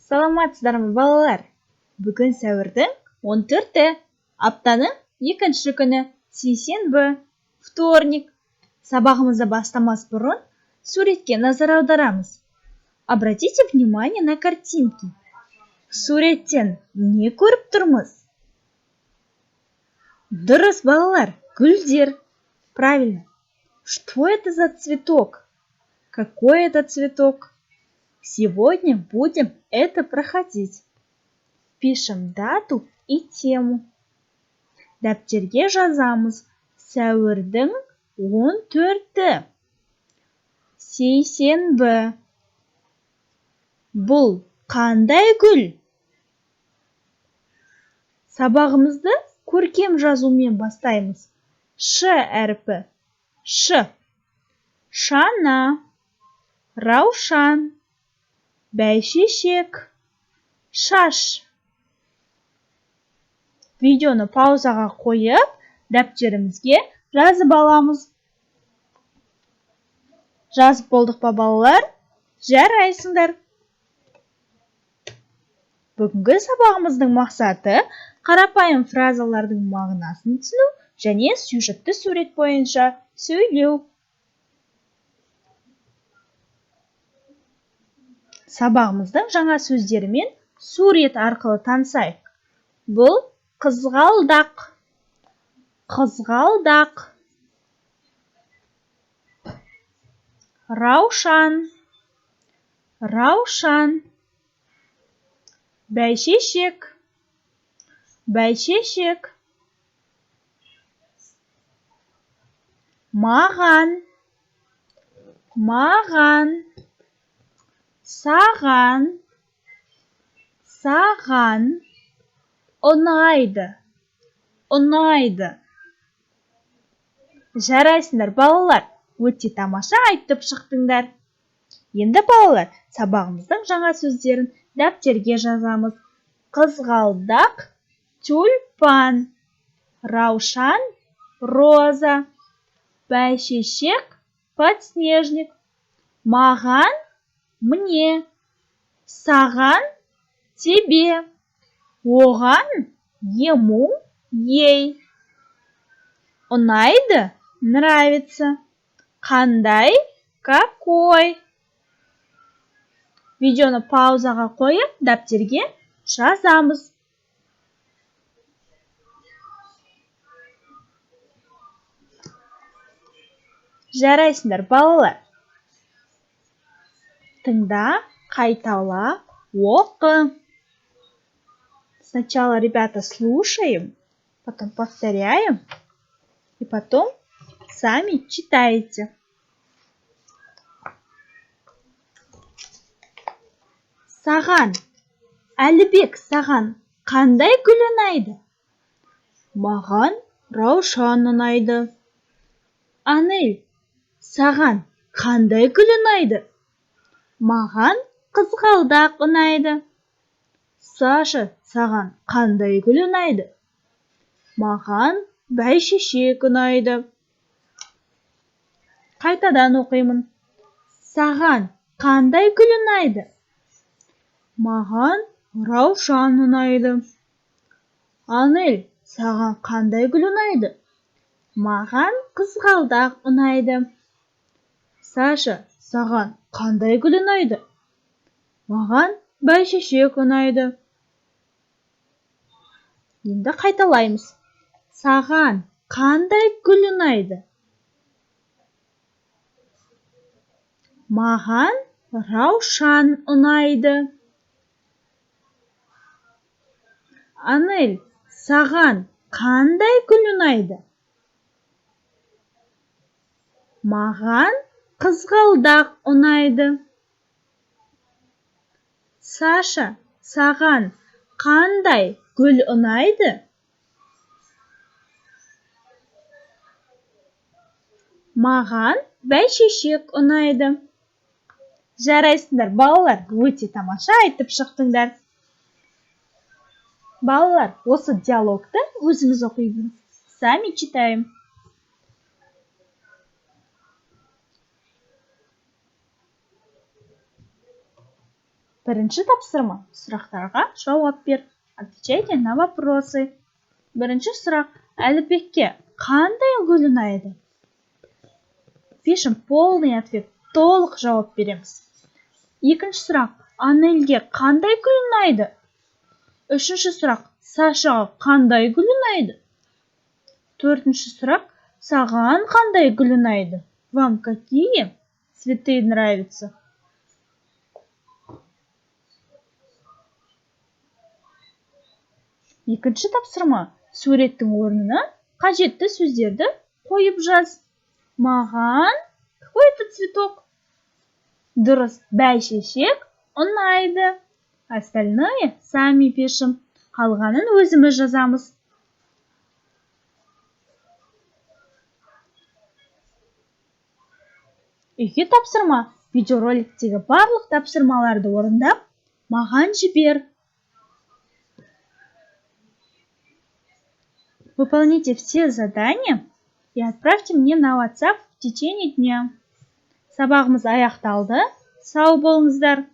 Саламатсыздар ма, балалар? Бүгін сәуірдің 14-і, аптаның екінші күні, сейсенбі, вторник. Сабағымызды бастамас бұрын суретке назар аударамыз. Обратите внимание на картинки. Суреттен не көріп тұрмыз? Дұрыс, балалар, гүлдер. Правильно. Что это за цветок? Какой это цветок? Сегодня будем это проходить. Пишем дату и тему. Дәптерге жазамыз. Сәуірдің 14-і. Сейсенбі. Бұл қандай гүл? Сабағымызды көркем жазумен бастаймыз. Ш әрпі. Ш. Шана. Раушан. Бәйшешек. Шаш. Видеоны паузаға қойып, дәптерімізге жазып аламыз. Жазып болдық па, балалар? Жарайсыңдар. Бүгінгі сабағымыздың мақсаты қарапайым фразалардың мағынасын түсіну және сюжетті сурет бойынша сөйлеу. Сабағымыздың жаңа сөздерімен сурет арқылы танысайық. Бұл қызғалдақ. Қызғалдақ. Раушан. Раушан. Бәйшешек. Бәйшешек. Маған. Маған. Саған. Саған. Ұнайды. Ұнайды. Жарайсыңдар, балалар, өте тамаша айтып шықтыңдар. Енді, балалар, сабағымыздың жаңа сөздерін дәптерге жазамыз. Қызғалдақ, тюльпан. Раушан, роза. Бәйшешек, подснежник. Маған, мне. Саған, тебе. Оған, ему, ей. Ұнайды, нравится. Қандай, какой. Видеоны паузаға қойып, дәптерге жазамыз. Жарайсыңдар, балалар. Тыңда, қайтала, оқы. Сначала, ребята, слушаем, потом повторяем и потом сами читаете. Саған, Әлібек, саған қандай гүл ұнайды? Маған раушан ұнайды. Анель, саған қандай гүл ұнайды? Маған қызғалдақ ұнайды. Саша, саған қандай гүл ұнайды? Маған бәйшешек ұнайды. Қайтадан оқимын. Саған қандай гүл ұнайды? Маған раушан ұнайды. Анель, саған қандай гүл ұнайды? Маған қызғалдақ ұнайды. Саша, саған қандай гүл ұнайды? Маған бәйшешек ұнайды. Енді қайталаймыз. Саған қандай гүл ұнайды? Маған раушан ұнайды. Анель, саған қандай гүл ұнайды? Маған қызғалдақ ұнайды. Саша, саған қандай гүл ұнайды? Маған бәйшешек ұнайды. Жарайсыңдар, балалар, өте тамаша айтып шықтыңдар. Балалар, осы диалогты өзіміз оқимыз. Сами читаем. Бірінші тапсырма: сұрақтарға жауап бер. Отвечайте на вопросы. Бірінші сұрақ: Әліпбекке қандай гүл ұнайды? Пишем полный ответ, толық жауап береміз. Екінші сұрақ: Анельге қандай гүл ұнайды? Үшінші сұрақ: Сашаға қандай гүл ұнайды? Төртінші сұрақ: саған қандай гүл ұнайды? Вам какие цветы нравятся? Екінші тапсырма: суреттің орнына қажетті сөздерді қойып жаз. Маған какой это цветок? Дұрыс, бәйшешек ұнайды. Остальное сами пишем. Қалғанын өзіміз жазамыз. Үйге тапсырма: видеороликтегі барлық тапсырмаларды орындап, маған жібер. Выполните все задания и отправьте мне на WhatsApp в течение дня. Сабағымыз аяқталды. Сау болыңыздар.